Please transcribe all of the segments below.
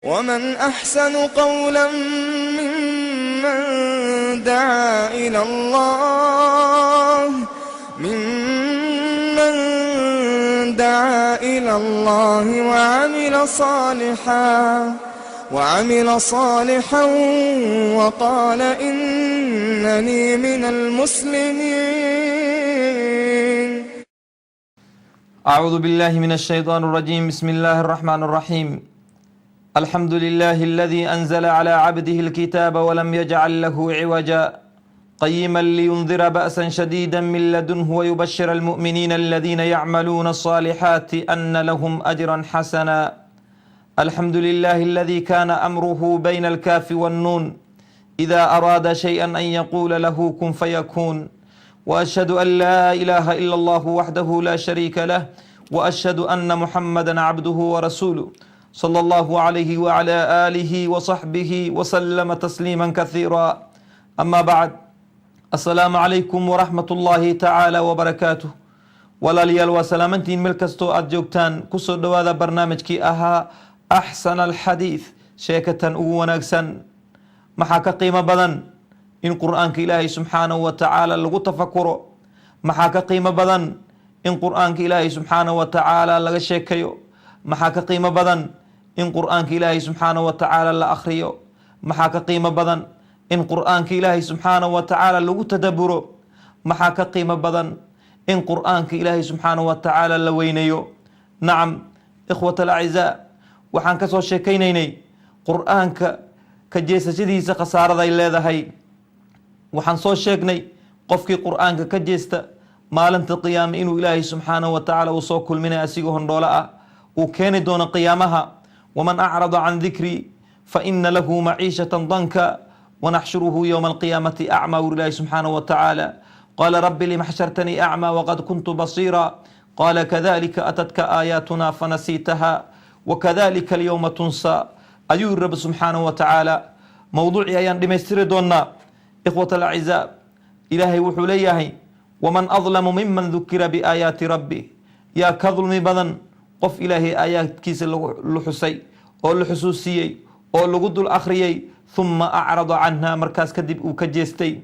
ومن أحسن قولا ممن دعا إلى الله ممن دعا إلى الله وعمل صالحا وقال إنني من المسلمين. أعوذ بالله من الشيطان الرجيم. بسم الله الرحمن الرحيم. الحمد لله الذي أنزل على عبده الكتاب ولم يجعل له عوجا، قيما لينذر بأسا شديدا من لدنه ويبشر المؤمنين الذين يعملون الصالحات أن لهم أجرا حسنا. الحمد لله الذي كان أمره بين الكاف والنون، إذا أراد شيئا أن يقول له كن فيكون. وأشهد أن لا إله إلا الله وحده لا شريك له، وأشهد أن محمدا عبده ورسوله صلى الله عليه وعلى آله وصحبه وسلم تسليما كثيرا. أما بعد، السلام عليكم ورحمة الله تعالى وبركاته. Walaalayaal, waa salaamantiin meel kastoo aad joogtaan. Kusoo dhowaada barnaamijkii ahaa Axsan Alxadiid, sheekatan ugu wanaagsan. Maxaa ka qiimo badan in Qur-aanka Ilaahay subxaanahu wa tacaala lagu tafakuro? Maxaa ka qiimo badan in Qur-aanka Ilaahay subxaanahu wa tacaala laga sheekayo? Maxaa ka qiimo badan in Qur-aanka Ilaahay subxaanahu wa tacaala la akhriyo? Maxaa ka qiimo badan in Qur-aanka Ilaahay subxaanahu wa tacaala lagu tadaburo? Maxaa ka qiimo badan in Qur-aanka Ilaahay subxaanahu wa tacaala la weynayo? Nacam, ikhwat alacizaa, waxaan kasoo sheekaynaynay Qur-aanka ka jeesashadiisa khasaaraday leedahay. Waxaan soo sheegnay qofkii Qur-aanka ka jeesta maalinta qiyaame inuu Ilaahay subxaanahu wa tacaala uu soo kulminay asigoo hondhoolo ah, uu keeni doono qiyaamaha. ومن أعرض عن ذكري فإن له معيشة ضنكا ونحشره يوم القيامة أعمى. Ur Ilaahi subxaanahu wa tacaala: قال رب لم حشرتني أعمى وقد كنت بصيرا؟ قال كذلك أتتك آياتنا فنسيتها وكذلك اليوم تنسى, ayuu yiri Rabbi subxaanahu wa tacaala. Mowduucii ayaan dhammaystiri doonaa, ikhwat alacizaa. Ilaahay wuxuu leeyahay: ومن أظلم ممن ذكر بآيات ربه. Yaa ka dulmi badan qof Ilaahay aayaadkiisa la xusay oo la xusuusiyey oo lagu dul akhriyey, ثم أعرض عنها, markaas kadib uu ka jeestay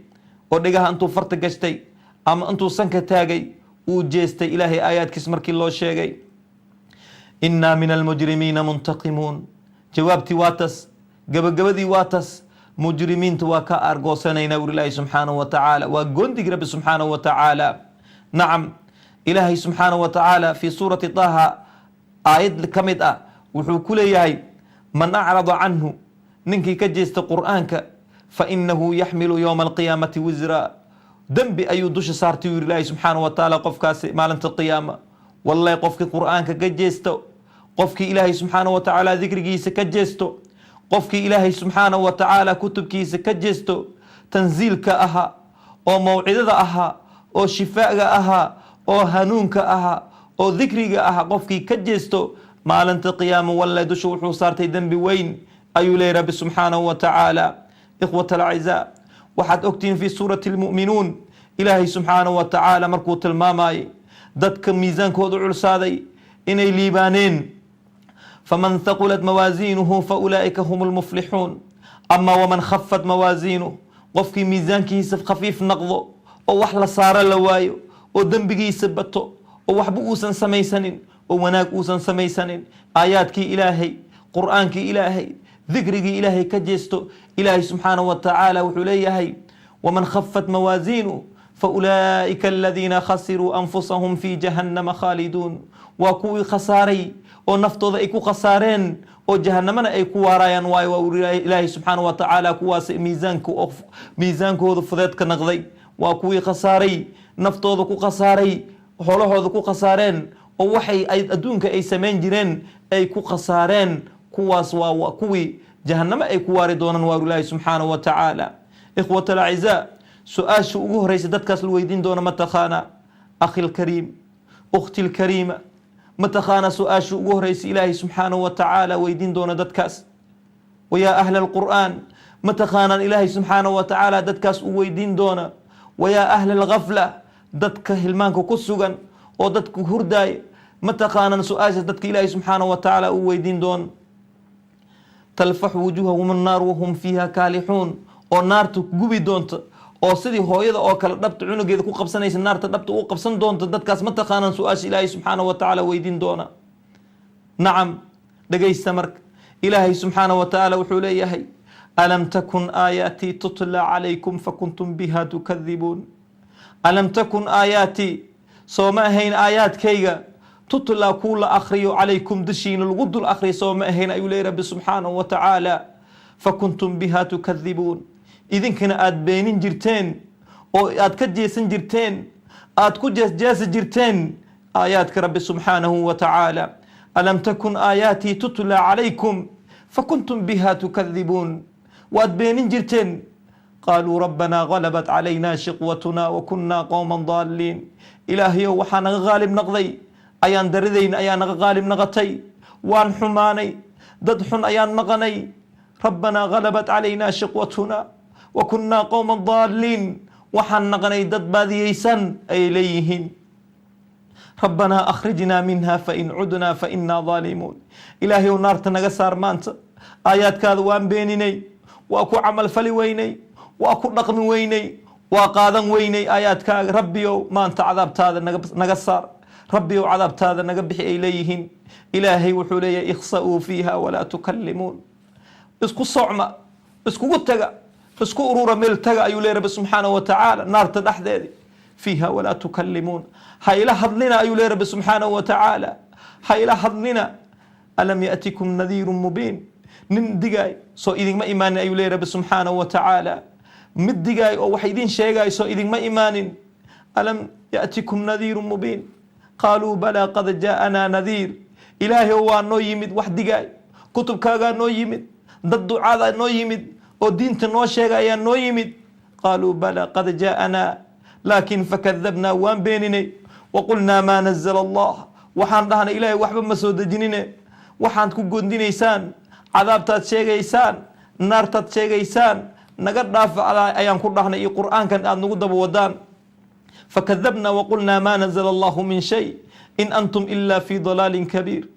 oo dhegaha intuu farta gashtay ama intuu sanka taagay uu jeestay Ilaahay aayaadkiis markii loo sheegay? إنا من المجرمين منتقمون. Jawaabtii waa tas, gabagabadii waa tas. Mujrimiinta waa ka aargoosanaynaa, ur Ilaahi subxaanahu wa tacaala. Waa goondigi Rabbi subxaanahu wa tacaala. Nacam, Ilaahay subxaanahu wa tacaala fii suurati Taha aayad ka mid ah wuxuu ku leeyahay: من أعرض عنه, ninkii ka jeesta Qur'aanka, فإنه يحمل يوم القيامة وزرا, dembi ayuu dusha saartay, yuri Ilaahi subxaanahu wa tacaala, qofkaasi maalinta qiyaama. Wallahi, qofkii Qur'aanka ka jeesto, qofkii Ilaahay subxaanahu wa tacaala dikrigiisa ka jeesto, qofkii Ilaahay subxaanahu wa tacaala kutubkiisa ka jeesto, tansiilka ahaa oo mawcidada ahaa oo shifaaga ahaa oo hanuunka ahaa oo dikriga ahaa, qofkii ka jeesto maalinta qiyaama, wallahi, dusha wuxuu saartay dembi weyn, ayuu leeyay Rabbi subxaanahu wa tacaala. Ikhwat alacizaa, waxaad ogtihiin fii suurati Almu'minuun Ilaahay subxaanahu wa tacaala markuu tilmaamayay dadka miisaankooda culsaaday inay liibaaneen: فمن ثقلت موازينه فأولئك هم المفلحون. أما ومن خفت موازينه, qofkii miisaankiisa khafiif noqdo oo wax la saaro la waayo oo dembigiisa bato oo waxba uusan samaysanin oo wanaag uusan samaysanin, aayaadkii Ilaahay, Qur-aankii Ilaahay, dikrigii Ilaahay ka jeesto, Ilaahay subxaanahu wa tacaala wuxuu leeyahay: ومن خفت موازينه فأولئك الذين خسروا أنفسهم في جهنم خالدون. Waa kuwii khasaaray oo naftooda ay ku khasaareen oo jahanamana ay ku waarayaan. Waayo, waa Ilaahay subxaanahu wa tacaala kuwaas miisaanka miisaankooda fudeedka naqday. Waa kuwii khasaaray, naftooda ku khasaaray, xoolahooda ku khasaareen oo waxay ay adduunka ay samayn jireen ay ku khasaareen. Kuwaas waa kuwii jahanamo ay ku waari doonaan, waa Ilaahay subxaanahu wa tacaala. Ikhwat alacizaa, su-aasha ugu horeysa dadkaas la weydiin doono ma taqaana? أخي الكريم، أختي الكريمة, ma taqaana su-aasha ugu horeysa Ilaahay subxaanahu wa tacaala weydiin doono dadkaas? ويا أهل القرآن, ma taqaanaan Ilaahay subxaanahu wa tacaala dadkaas u weydiin doona? ويا أهل الغفلة, dadka hilmaanka ku sugan oo dadka hurdaaya, ma taqaanaan su-aasha dadka Ilaahay subxaanahu wa tacaala u weydiin doono? Talfaxu wujuuhahum annaar wahum fiiha kaalixuun, oo naarta gubi doonta, oo sidii hooyada oo kale dhabta cunugeeda ku qabsanaysa naarta dhabta u qabsan doonta. Dadkaas ma taqaanaan? Su-aasha Ilaahay subxaanahu wa tacaala weydiin doona. Nacam, dhegaysta marka. Ilaahay subxaanahu wa tacaala wuxuu leeyahay: "Alam takun aayaatii tutla calaykum fakuntum biha tukadibuun?" Alam takun aayaatii, soo ma ahayn aayaadkayga, tutlaa, kuu la akhriyo, calaykum, dushiina lagu dul akhriyo, soo ma ahayn, ayuu leeyahy Rabbi subxaanahu wa tacaala, fakuntum biha tukadibuun, idinkana aada beenin jirteen oo aad ka jeesan jirteen, aad ku jeesjeesi jirteen aayaadka Rabbi subxaanahu wa tacaala? Alam takun aayaatii tutla calaykum fakuntum biha tukadibuun, waad beenin jirteen. Qaaluu rabbanaa galabat calayna shiqwatuna wa kunnaa qowman daaliin. Ilaahayow, waxaa naga qaalib noqday ayaan daridayna, ayaa naga qaalib noqotay, waan xumaanay, dad xun ayaan naqanay. Rabbanaa galabat calayna shiqwatuna wa kunnaa qowman daaliin, waxaan naqanay dad baadiyeysan, ayay leeyihiin. Rabbanaa akhrijnaa minha fain cudnaa fainaa daalimuun. Ilaahayow, naarta naga saar. Maanta aayaadkaada waan beeninay, waa ku camalfali weynay, waa ku dhaqmi weynay, waa qaadan weynay aayaadkaaga. Rabbiyow, maanta cadaabtaada naga saar. Rabbiyow, cadaabtaada naga bixi, ay leeyihiin. Ilaahay wuxuu leeyahay: "Ikhsa'uu fiiha walaa tukallimuun." Isku socma, iskugu taga, isku urura, meel taga, ayuu leeyahy Rabbi subxaanahu wa tacaala, naarta dhexdeedi. Fiiha walaa tukallimuun, ha ila hadlina, ayuu leeyahy Rabbi subxaanahu wa tacaala, ha ila hadlina. Alam ya'tikum nadiirun mubiin, nin digaay soo idinma imaanin, ayuu leeyahy Rabbi subxaanahu wa tacaala. Mid digaay oo wax idin sheegaay soo idinma imaanin? Alam ya'tikum nadiirun mubiin? Qaaluu balaa, qad jaa'anaa nadiir. Ilaahay, waa noo yimid wax digaay, kutubkaagaa noo yimid, dad ducaada noo yimid oo diinta noo sheega ayaa noo yimid. Qaaluu balaa, qad jaa'anaa, laakiin fakadabnaa, waan beeninay. Waqulnaa maa nazala Allah, waxaan dhahnay: Ilaahay waxba ma soo dejinine, waxaad ku gondinaysaan, cadaabtaad sheegaysaan, naartaad sheegaysaan, naga dhaafa, ayaan ku dhahnay, iyo Qur-aankan aada nagu daba wadaan. Fakadabnaa waqulnaa maa nazala Allahu min shay in antum ila fi dalaalin kabiir.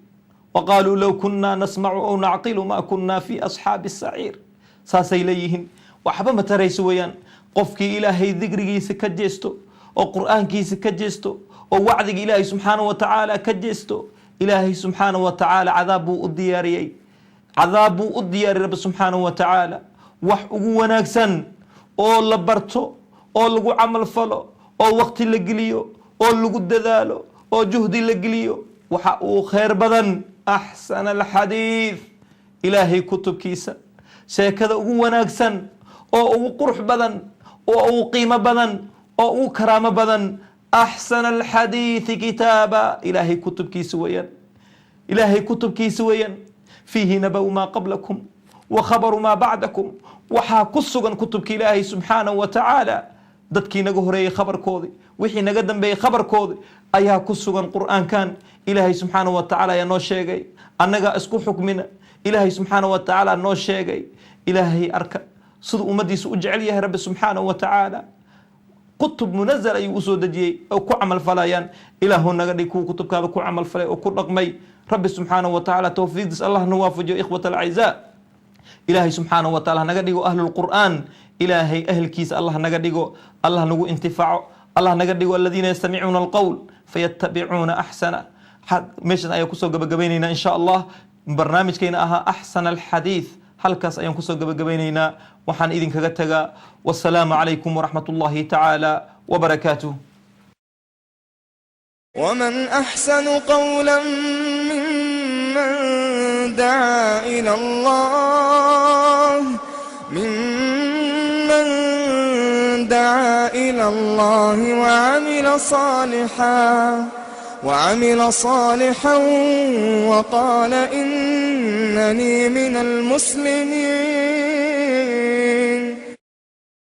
Waqaaluu low kunnaa nasmacu aw nacqilu maa kunnaa fi asxaabi saciir. Saasay leeyihiin. Waxba ma tarayso weeyaan. Qofkii Ilaahay dikrigiisa ka jeesto oo Qur-aankiisa ka jeesto oo wacdiga Ilaahay subxaanahu wa tacaala ka jeesto, Ilaahay subxaanahu wa tacaala cadaab buu u diyaariyey, cadaab buu u diyaariyey Rabbi subxaanahu wa tacaala. Wax ugu wanaagsan oo la barto oo lagu camal falo oo waqti la geliyo oo lagu dadaalo oo juhdi la geliyo, waxa uu khayr badan axsana alxadiid, Ilaahay kutubkiisa. Sheekada ugu wanaagsan oo ugu qurux badan oo ugu qiimo badan oo ugu karaamo badan, axsana alxadiidi kitaaba, Ilaahay kutubkiisa weeyaan, Ilaahay kutubkiisa weeyaan. Fiihi nabau maa qablakum wa khabaru maa bacdakum. Waxaa ku sugan kutubka Ilaahay subxaanahu wa tacaala dadkii naga horeeyey khabarkoodii, wixii naga dambeeyey khabarkoodii ayaa ku sugan. Qur-aankan Ilaahay subxaanahu wa tacaala ayaa noo sheegay, annagaa isku xukmina. Ilaahay subxaanahu wa tacaala noo sheegay. Ilaahay arka siduu ummaddiisa u jecel yahay. Rabbi subxaanahu wa tacaala kutub munazal ayuu usoo dejiyey oo ku camal falayaan. Ilaahu, naga dhig kuwa kutubkaada ku camal falay oo ku dhaqmay. Rabbi subxaanahu wa tacaala towfiiqdiis Allah na waafajiyo. Ikhwat alacizaa, Ilaahay subxaanahu wa taala naga dhigo ahlulqur'aan. Ilaahay ahelkiisa Allah naga dhigo, Allah nagu intifaaco, Allah naga dhigo aladiina yastamicuuna alqowl fayattabicuuna axsana. Meeshan ayaan kusoo gabagabaynaynaa insha Allah barnaamijkeena ahaa axsana alxadiid. Halkaas ayaan kusoo gabagabaynaynaa. Waxaan idinkaga tagaa: wasalaamu calaykum waraxmat ullahi tacaala wabarakaatuh. ومن أحسن قولا ممن دعا إلى الله، ممن دعا إلى الله وعمل صالحا وقال إنني من المسلمين.